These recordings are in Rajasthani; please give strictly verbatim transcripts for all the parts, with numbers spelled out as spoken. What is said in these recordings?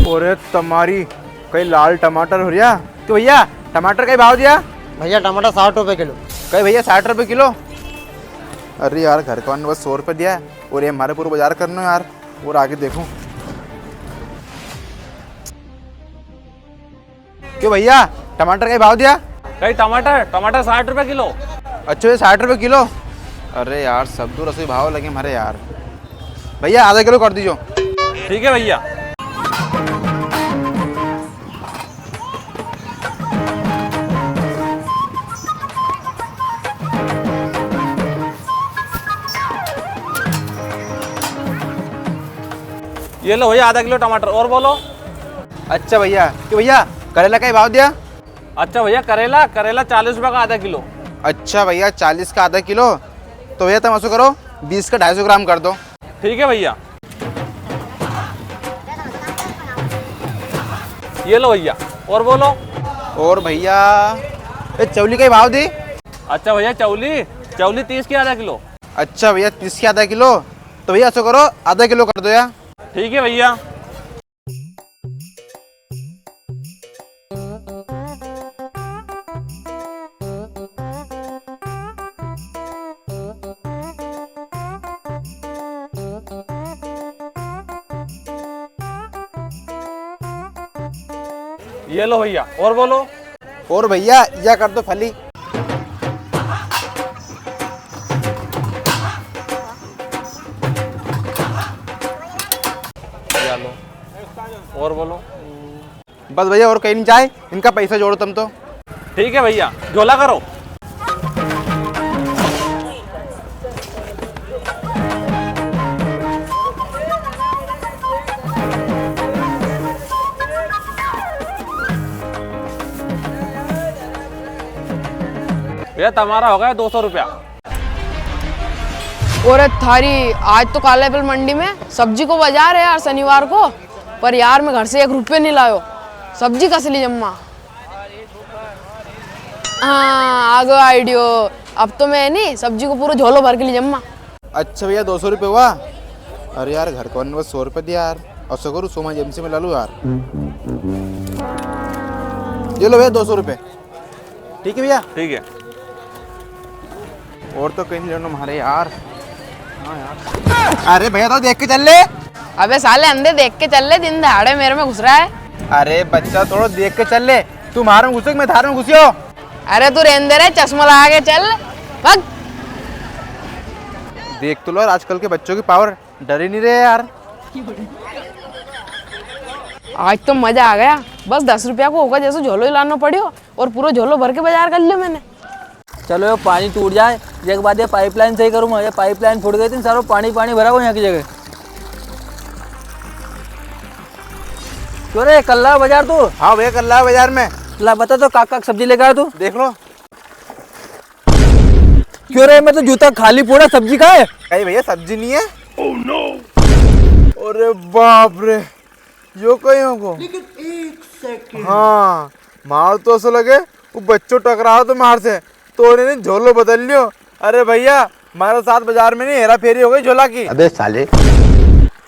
अरे तमारी, कई लाल टमाटर हो रिया। तो भैया, टमाटर कई भाव दिया? भैया, टमाटर साठ रुपए किलो। कई भैया, साठ रुपए किलो? अरे यार, घर का ने बस सौ रुपए दिया है और ये मारे पूरो बाजार करनो यार, और आगे देखूं। क्यों भैया, टमाटर कई भाव दिया? कई टमाटर, टमाटर साठ रुपए किलो। अच्छा, ये साठ रुपए किलो? अरे यार, सब दूर असो भाव लगे मारे यार। भैया, आधा किलो कर दीजो। ठीक है भैया। ये लो भैया, आधा किलो टमाटर। और बोलो। अच्छा भैया, कि भैया, करेला कई भाव दिया? अच्छा भैया, करेला, करेला चालीस रुपया का आधा किलो। अच्छा भैया, चालीस का आधा किलो। तो भैया, तम असो करो, बीस का ढाई सौ ग्राम कर दो। ठीक है भैया। ये लो भैया, और बोलो। और भैया, ये चवली कई भाव दी? अच्छा भैया, चवली, चवली तीस की आधा किलो। अच्छा भैया, तीस की आधा किलो। तो भैया, असो करो, आधा किलो कर दो यार। ठीक है भैया। ये लो भैया, और बोलो। और भैया, या कर दो फली। या लो, और बोलो। बस भैया, और कई नी चाहे, इनका पैसा जोड़ो तम तो। ठीक है भैया, झोला करो। भैया, तमारा हो गया दो सौ रुपया। ओरे थारी, आज तो कालापीपल मंडी में सब्जी को बाजार है यार, शनिवार को। पर यार, मैं घर से एक रुपये नी लायो, सब्जी कस ली जम्मा। हाँ, आ गयो आइडियो। अब तो मैं नी, सब्जी को पूरो झोलो भर के ली जम्मा। अच्छा भैया, दो सौ रुपये हुआ। अरे यार, घर का ने बस सौ रुपये दिया यार। असो करूँ, सोमा एजेंसी में ला लूँ यार। ये लो भैया, दो सौ रुपये। ठीक है भैया। ठीक है। और तो कई नी लेनो मारे यार। हाँ यार। अरे भैया, तो देख के चल ले। अबे साले अंधे, देख के चल ले, दिन दहाड़े मेरे में घुस रहा है। अरे बच्चा, थोड़ो देख के चल ले। तू मारे में घुसे कि मैं थारे में घुसियो? अरे तू रेंदे रे, चश्मा लगा के चल। भाग। देख तो लो यार, आजकल के बच्चों की पावर, डर ही नी रहे यार। आज तो मजा आ गया, बस दस रुपया को होगा जैसो झोलो ही लानो पड़ियो और पूरो झोलो भर के बाजार कर लियो मैंने। चलो, यो पानी टूट जाए, जेके बाद ये पाइपलाइन सही करूँ मैं। ये पाइपलाइन फूट गई थी, सारो पानी पानी भरा हुआ यहाँ की जगह। क्यों रे, कल लायो बाजार तू? हाँ भैया, कल लायो बाजार में। ला बता तो, काका सब्जी लेके आयो तू? देख लो। क्यों रे, मैं तो जूता खाली पूरा, सब्जी कहाँ है? कई भैया, सब्जी नी है। Oh no! अरे बाप रे, यो कई होगो? लेकिन एक सेकंड। हाँ, मार तो असो लगे, वो बच्चो टकरायो तो मार से, तो उन्हें झोलो बदल लियो। अरे भैया, मारे साथ बाजार में नी हेरा फेरी हो गई झोला की। अबे साले।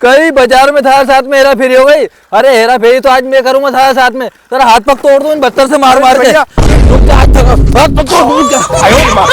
कई बाजार में थारे साथ में हेरा फेरी हो गई? अरे हेरा फेरी तो आज मैं करूंगा थारे साथ में। तेरा हाथ पग तोड़ दूं इन बत्तर से मार मार के। भैया। रुक जा, हाथ पग, हाथ पग तोड़ दूं इनका। आयो रे माँ।